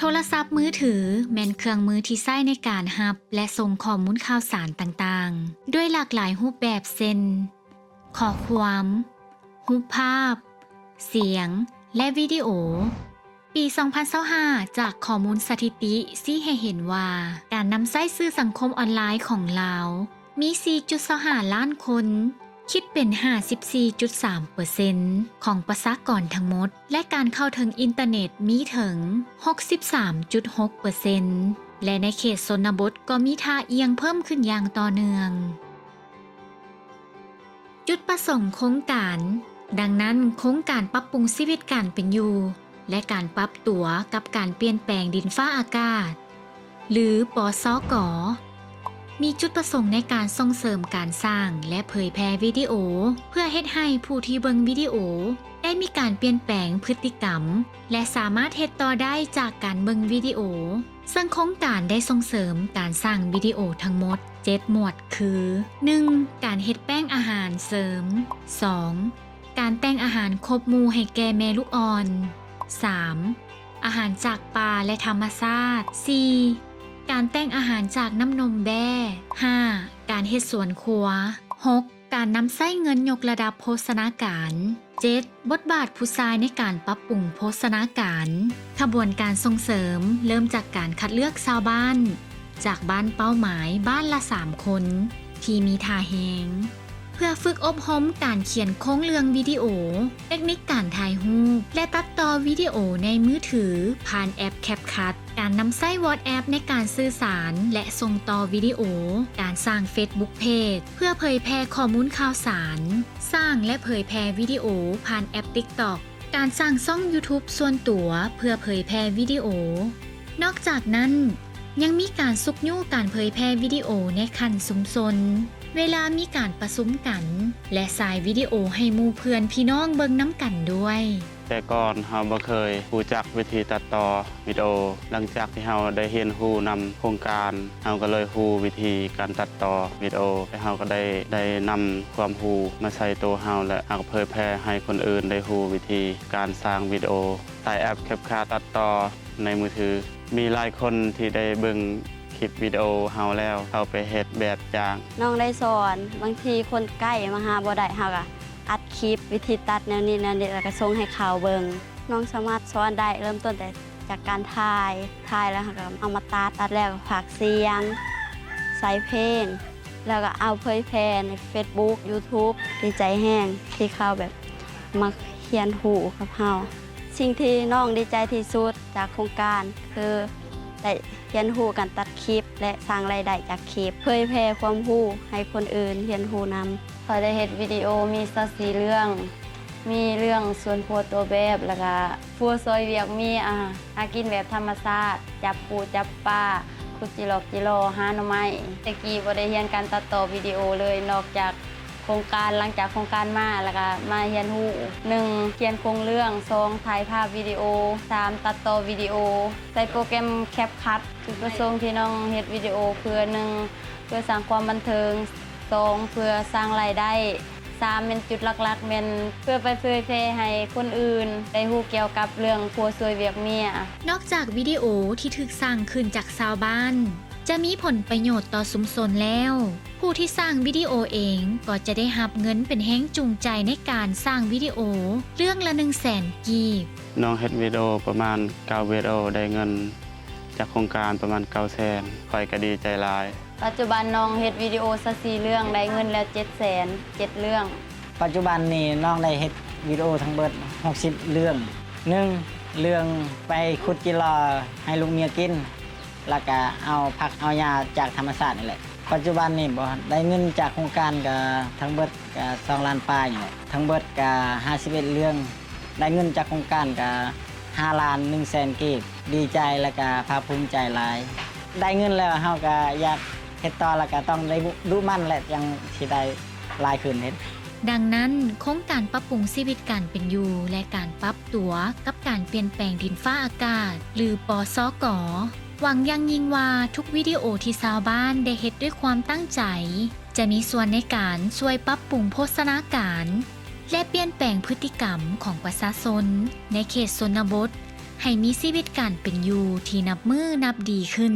ໂທລະສັບມືຖືແມ່ນເຄື່ອງມືທີ່ໃຊ້ໃນການຮັບ ແລະ ສົ່ງຂໍ້ມູນຂ່າວສານຕ່າງໆ ດ້ວຍຫຼາກຫຼາຍຮູບແບບ ເຊັ່ນ ຂໍ້ຄວາມ, ຮູບພາບ, ສຽງ ແລະ ວິດີໂອ. ປີສອງພັນຊາວຫ້າ ຈາກຂໍ້ມູນສະຖິຕິຊີ້ໃຫ້ເຫັນວ່າ ການນຳໃຊ້ສື່ສັງຄົມອອນລາຍຂອງລາວ ມີສີ່ຈຸດຊາວຫ້າລ້ານຄົນ, ຄິດເປັນຫ້າສິບສີ່ຈຸດສາມເປີເຊັນຂອງປະຊາກອນທັງໝົດ ແລະ ການເຂົ້າເຖິງອິນເຕີເນັດມີເຖິງຫົກສິບສາມຈຸດຫົກເປີເຊັນ ແລະ ໃນເຂດຊົນນະບົດກໍມີທ່າອ່ຽງເພີ່ມຂຶ້ນຢ່າງຕໍ່ເນື່ອງ. ຈຸດປະສົງໂຄງການ. ດັ່ງນັ້ນ, ໂຄງການປັບປຸງຊີວິດການເປັນຢູ່ ແລະ ການປັບຕົວກັບການປ່ຽນແປງດິນຟ້າອາກາດ ຫຼື ປສກ ມີຈຸດປະສົງໃນການສົ່ງເສີມການສ້າງ ແລະ ເຜີຍແຜ່ວິດີໂອ ເພື່ອເຮັດໃຫ້ຜູ້ທີ່ເບິ່ງວິດີໂອໄດ້ມີການປ່ຽນແປງພຶດຕິກຳ ແລະ ສາມາດເຮັດຕໍ່ໄດ້ຈາກການເບິ່ງວິດີໂອ. ເຊິ່ງໂຄງການໄດ້ສົ່ງເສີມການສ້າງວິດີໂອທັງໝົດເຈັດໝວດຄື ໜຶ່ງ ການເຮັດແປ້ງອາຫານເສີມ, ສອງ ການແຕ່ງອາຫານຄົບໝູ່ໃຫ້ແກ່ແມ່ລູກອ່ອນ, ສາມ ອາຫານຈາກປ່າ ແລະ ທຳມະຊາດ, ສີ່ ການແຕ່ງອາຫານຈາກນ້ຳນົມແບ້, ຫ້າ ການເຮັດສວນຄົວ, ຫົກ ການນຳໃຊ້ເງິນຍົກລະດັບໂພຊະນາການ, ເຈັດ ບົດບາດຜູ້ຊາຍໃນການປັບປຸງໂພຊະນາການ. ຂະບວນການສົ່ງເສີມເລີ່ມຈາກການຄັດເລືອກຊາວບ້ານ ຈາກບ້ານເປົ້າໝາຍບ້ານລະສາມຄົນທີ່ມີທ່າແຮງ ເພື່ອຝຶກອົບຮົມການຂຽນໂຄງເລື່ອງວິດີໂອ, ເຕັກນິກການຖ່າຍຮູບ ແລະ ຕັດຕໍ່ວິດີໂອໃນມືຖືຜ່ານແອັບ CapCut, ການນຳໃຊ້ WhatsApp ໃນການສື່ສານ ແລະ ສົ່ງຕໍ່ວິດີໂອ, ການສ້າງ Facebook Page ເພື່ອເຜີຍແຜ່ຂໍ້ມູນຂ່າວສານ, ສ້າງ ແລະ ເຜີຍແຜ່ວິດີໂອຜ່ານແອັບ TikTok, ການສ້າງຊ່ອງ YouTube ສ່ວນຕົວເພື່ອເຜີຍແຜ່ວິດີໂອ. ນອກຈາກນັ້ນ, ຍັງມີການຊຸກຍູ້ການເຜີຍແຜ່ວິດີໂອໃນຂັ້ນຊຸມຊົນ ເວລາມີການປະຊຸມກັນ ແລະ ສາຍວິດີໂອໃຫ້ໝູ່ເພື່ອນພີ່ນ້ອງເບິ່ງນຳກັນດ້ວຍ. ແຕ່ກ່ອນເຮົາບໍ່ເຄີຍຮູ້ຈັກວິທີຕັດຕໍ່ວິດີໂອ. ຫຼັງຈາກທີ່ເຮົາໄດ້ຮຽນຮູ້ນຳໂຄງການ, ເຮົາກໍເລີຍຮູ້ວິທີການຕັດຕໍ່ວິດີໂອ ແລະ ເຮົາກໍໄດ້, ໄດ້ນຳຄວາມຮູ້ມາໃສ່ໂຕເຮົາ ແລະ ເຮົາກໍເຜີຍແຜ່ໃຫ້ຄົນອື່ນໄດ້ຮູ້ວິທີການສ້າງວິດີໂອ. ໃຊ້ແອັບ CapCut ຕັດຕໍ່ໃນມືຖື. ມີຫຼາຍຄົນທີ່ໄດ້ເບິ່ງຄລິບວິດີໂອເຮົາແລ້ວ ເຂົ້າໄປເຮັດແບບຢ່າງ. ນ້ອງໄດ້ສອນ, ບາງທີຄົນໃກ້ມາຫາບໍ່ໄດ້ ເຮົາກໍອັດຄລິບວິທີຕັດແນວນີ້ແນວນີ້ ແລ້ວກໍສົ່ງໃຫ້ເຂົາເບິ່ງ. ນ້ອງສາມາດສອນໄດ້ ເລີ່ມຕົ້ນແຕ່ຈາກການຖ່າຍ, ຖ່າຍແລ້ວເຮົາກໍເອົາມາຕັດ, ຕັດແລ້ວກໍພາກສຽງ, ໃສ່ເພງ. ແລ້ວກໍເອົາເຜີຍແຜ່ໃນ Facebook YouTube. ດີໃຈແຮງທີ່ເຂົາແບບມາຮຽນຮູ້ກັບເຮົາ. ສິ່ງທີ່ນ້ອງດີໃຈທີ່ສຸດຈາກໂຄງການ ຄືໄດ້ຮຽນຮູ້ການຕັດຄລິບ ແລະ ສ້າງລາຍໄດ້ຈາກຄລິບ, ເຜີຍແຜ່ຄວາມຮູ້ໃຫ້ຄົນອື່ນຮຽນຮູ້ນຳ. ຂ້ອຍໄດ້ເຮັດວິດີໂອມີຊາວສີ່ເລື່ອງ, ມີເລື່ອງສວນຄົວຕົວແບບ ແລ້ວກະ ຜົວຊ່ວຍວຽກເມຍ ຫາກິນແບບທຳມະຊາດ, ຈັບປູຈັບປາ, ຂຸດຈີຫຼອກຈີຫຼໍ່, ຫາໜໍ່ໄມ້. ແຕ່ກີ້ບໍ່ໄດ້ຮຽນການຕັດຕໍ່ວິດີໂອເລີຍ, ນອກຈາກໂຄງການ, ຫຼັງຈາກໂຄງການມາ ແລ້ວກະມາຮຽນຮູ້ ໜຶ່ງ ຂຽນໂຄງເລື່ອງ, ສອງ ຖ່າຍພາບວິດີໂອ, ສາມ ຕັດຕໍ່ວິດີໂອ ໃຊ້ໂປຣແກຣມ CapCut. ຈຸດປະສົງທີ່ນ້ອງເຮັດວິດີໂອເພື່ອ ໜຶ່ງ ເພື່ອສ້າງຄວາມບັນເທີງ, ສອງ ເພື່ອສ້າງລາຍໄດ້, ສາມ ແມ່ນຈຸດຫຼັກໆ ແມ່ນເພື່ອໄປເຜີຍແຜ່ໃຫ້ຄົນອື່ນໄດ້ຮູ້ກ່ຽວກັບເລື່ອງຜົວຊ່ວຍວຽກເມຍ. ນອກຈາກວິດີໂອທີ່ຖືກສ້າງຂຶ້ນຈາກຊາວບ້ານຈະມີຜົນປະໂຫຍດຕໍ່ຊຸມຊົນແລ້ວ, ຜູ້ທີ່ສ້າງວິດີໂອເອງກໍຈະໄດ້ຮັບເງິນເປັນແຮງຈູງໃຈໃນການສ້າງວິດີໂອເລື່ອງລະໜຶ່ງແສນກີບ. ນ້ອງເຮັດວິດີໂອປະມານເກົ້າວິດີໂອ ໄດ້ເງິນຈາກໂຄງການປະມານເກົ້າແສນ, ຂ້ອຍກໍດີໃຈຫຼາຍ. ປັດຈຸບັນນ້ອງເຮັດວິດີໂອຊາວສີ່ເລື່ອງ ໄດ້ເງິນແລ້ວເຈັດແສນ ເຈັດເລື່ອງ. ປັດຈຸບັນນີ້ນ້ອງໄດ້ເຮັດວິດີໂອທັງເບິດຫົກສິບເລື່ອງ. ໜຶ່ງ ເລື່ອງໄປຂຸດຈີຫຼໍ່ໃຫ້ລູກເມຍກິນ ແລ້ວກະເອົາຜັກເອົາຫຍ້າຈາກທຳມະຊາດນີ້ແຫຼະ. ປັດຈຸບັນນີ້ບໍ່ ໄດ້ເງິນຈາກໂຄງການກະທັງເບິດກະສອງລ້ານປາຍນີ້ແຫຼະ. ທັງເບິດກະຫ້າສິບເອັດເລື່ອງ. ໄດ້ເງິນຈາກໂຄງການກະຫ້າລ້ານໜຶ່ງແສນກີບ. ດີໃຈ ແລະກະພາກພູມໃຈຫຼາຍ. ໄດ້ເງິນແລ້ວເຮົາກະຢາກເຮັດຕໍ່ ແລະກະຕ້ອງໄດ້ດຸໝັ່ນ ແລະ ຈັ່ງຊິໄດ້ຫຼາຍຂຶ້ນເດ້. ດັ່ງນັ້ນ, ໂຄງການປັບປຸງຊີວິດການເປັນຢູ່ ແລະ ການປັບຕົວກັບການປ່ຽນແປງດິນຟ້າອາກາດ ຫຼື ປສກ ຫວັງຢ່າງຍິ່ງວ່າທຸກວິດີໂອທີ່ຊາວບ້ານໄດ້ເຮັດດ້ວຍຄວາມຕັ້ງໃຈ ຈະມີສ່ວນໃນການຊ່ວຍປັບປຸງໂພຊະນາການ ແລະ ປ່ຽນແປງພຶດຕິກຳຂອງປະຊາຊົນໃນເຂດຊົນນະບົດ ໃຫ້ມີຊີວິດການເປັນຢູ່ທີ່ນັບມື້ນັບດີຂຶ້ນ.